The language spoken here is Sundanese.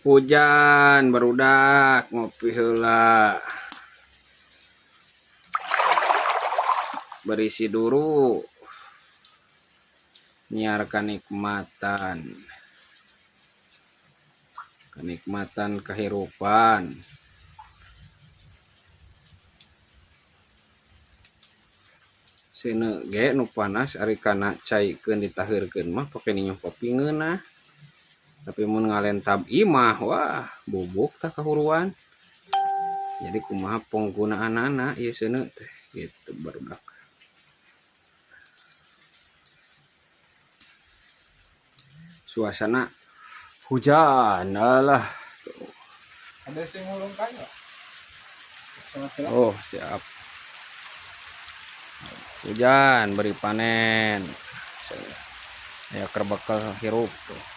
Hujan, barudak, ngopi heula. Berisi duru. Nyiar kenikmatan. Kenikmatan kehidupan. Seuneu ge nu panas, ari kana caikeun ditaheurkeun mah pake ninyoh kopi ngeunah. Tapi mun ngalentab imah, wah, bubuk tah kahuruan. Jadi kumaha penggunaanana ieu seuneu teh gitu, barudak. Suasana hujan alah. Tuh. Ada sing ngulung kayu. Oh, siap. Hujan beri panen. Ya, kerbekal hirup tuh.